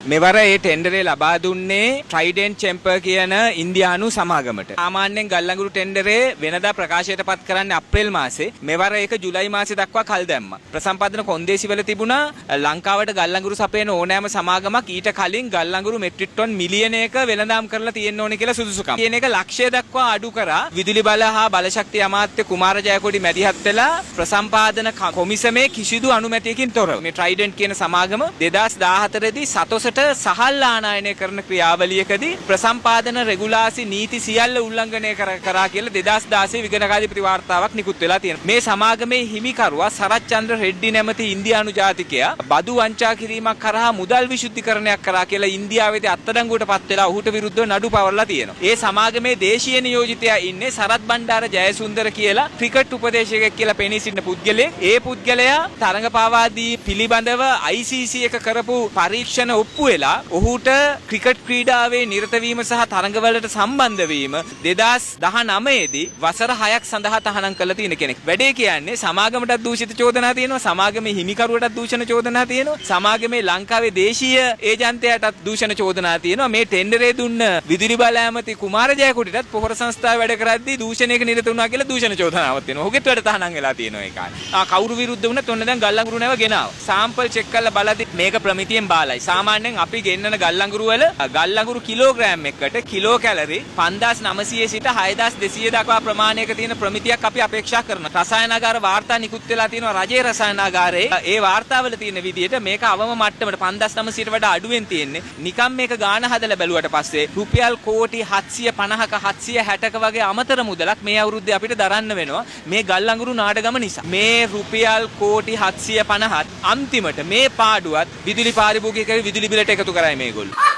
මෙවර ඒ ටෙන්ඩරේ ලබා දුන්නේ ට්‍රයිඩන්ට් චෙම්පර් කියන ඉන්දියානු සමාගමට. සාමාන්‍යයෙන් ගල්අඟුරු ටෙන්ඩරේ වෙනදා ප්‍රකාශයට පත් කරන්නේ අප්‍රේල් මාසේ. මෙවර ඒක ජුලයි මාසේ දක්වා කල් දැම්මා. ප්‍රසම්පාදන කොන්දේසිවල තිබුණා ලංකාවට ගල්අඟුරු සපයන ඕනෑම සමාගමක් ඊට කලින් ගල්අඟුරු මෙට්‍රික් ටොන් මිලියනයක වෙළඳාම් කරලා තියෙන්න ඕනේ කියලා සුදුසුකම්. කියන එක ලක්ෂය දක්වා අඩු කරා. විදුලි බල හා බලශක්ති අමාත්‍ය කුමාර ජයකොඩි මැදිහත් වෙලා ප්‍රසම්පාදන කොමිසමේ කිසිදු අනුමැතියකින් තොරව මේ ට්‍රයිඩන්ට් කියන සමාගම 2014 දී සතොසට සහල් ආනයනය කරන ක්‍රියාවලියකදී ප්‍රසම්පාදන රෙගුලාසි නීති සියල්ල උල්ලංඝනය කරා කියලා 2016 විගණකාධිපති වාර්තාවක් නිකුත් වෙලා තියෙනවා. මේ සමාගමේ හිමිකරුවා සරත් චන්ද්‍ර රෙඩ්ඩි නැමැති ඉන්දියානු ජාතිකයා බදු වංචා කිරීමක් කරහා මුදල් විශුද්ධිකරණයක් කරා කියලා ඉන්දියාවේදී අත්අඩංගුවට පත් වෙලා ඔහුට විරුද්ධව නඩු පවරලා තියෙනවා. ඒ සමාගමේ දේශීය නියෝජිතයා ඉන්නේ සරත් බණ්ඩාර ජයසුන්දර කියලා ක්‍රිකට් උපදේශකයෙක් කියලා පෙනී සිටින පුද්ගලයෙක්. ඒ පුද්ගලයා තරඟ පාවාදී පිළිබඳව ICC එක කරපු පරීක්ෂණ ඔප්පු වෙලා ඔහුට ක්‍රිකට් ක්‍රීඩාවේ නිරත වීම සහ තරඟවලට සම්බන්ධ වීම 2019 දී වසර 6ක් සඳහා තහනම් කරලා තියෙන කෙනෙක්. වැඩේ කියන්නේ සමාගමටත් දූෂිත චෝදනා තියෙනවා, සමාගමේ හිමිකරුවටත් දූෂණ චෝදනා තියෙනවා, සමාගමේ ලංකාවේ දේශීය ඒජන්තයාටත් දූෂණ චෝදනා තියෙනවා. මේ ටෙන්ඩරේ දුන්න විදුලි බල ඇමති කුමාර ජයකොඩිටත් පොහොර සංස්ථාවේ වැඩ කරද්දී දූෂණයක නිරත වුණා කියලා දූෂණ චෝදනාවක් තියෙනවා. ඔහුගෙත් වැඩ තහනම් වෙලා තියෙනවා ඒ කාලේ. කවුරු විරුද්ධ වුණත් ඔන්න දැන් ගල්අඟුරු නැව ගෙනාවා. සාම්පල් චෙක් කරලා බලද්දි මේක ප්‍රමිතියෙන් බාලයි. සාමාන්‍යයෙන් අපි ගෙන්නන ගල්අඟුරු වල ගල්අඟුරු කිලෝග්‍රෑම් එකකට කිලෝ කැලරි 5900 සිට 6200 දක්වා ප්‍රමාණයක තියෙන ප්‍රමිතියක් අපි අපේක්ෂා කරනවා. රසායනාගාර වාර්තා නිකුත් වෙලා තියෙනවා රජයේ රසායනාගාරයේ. ඒ වාර්තාවල තියෙන විදිහට මේක අවම මට්ටමට 5900ට වඩා අඩුවෙන් තියෙන්නේ. නිකම් මේක ගාන හදලා බැලුවට පස්සේ රුපියල් කෝටි 750ක 760ක වගේ අමතර මුදලක් මේ අවුරුද්දේ අපිට දරන්න වෙනවා මේ ගල්අඟුරු නාඩගම නිසා. මේ රුපියල් කෝටි 750ත් අන්තිමට මේ පාඩුවත් විදුලි පාරිභෝගිකයන්ගේ විදුලි බිලට එකතු කරයි මේගොල්ලෝ.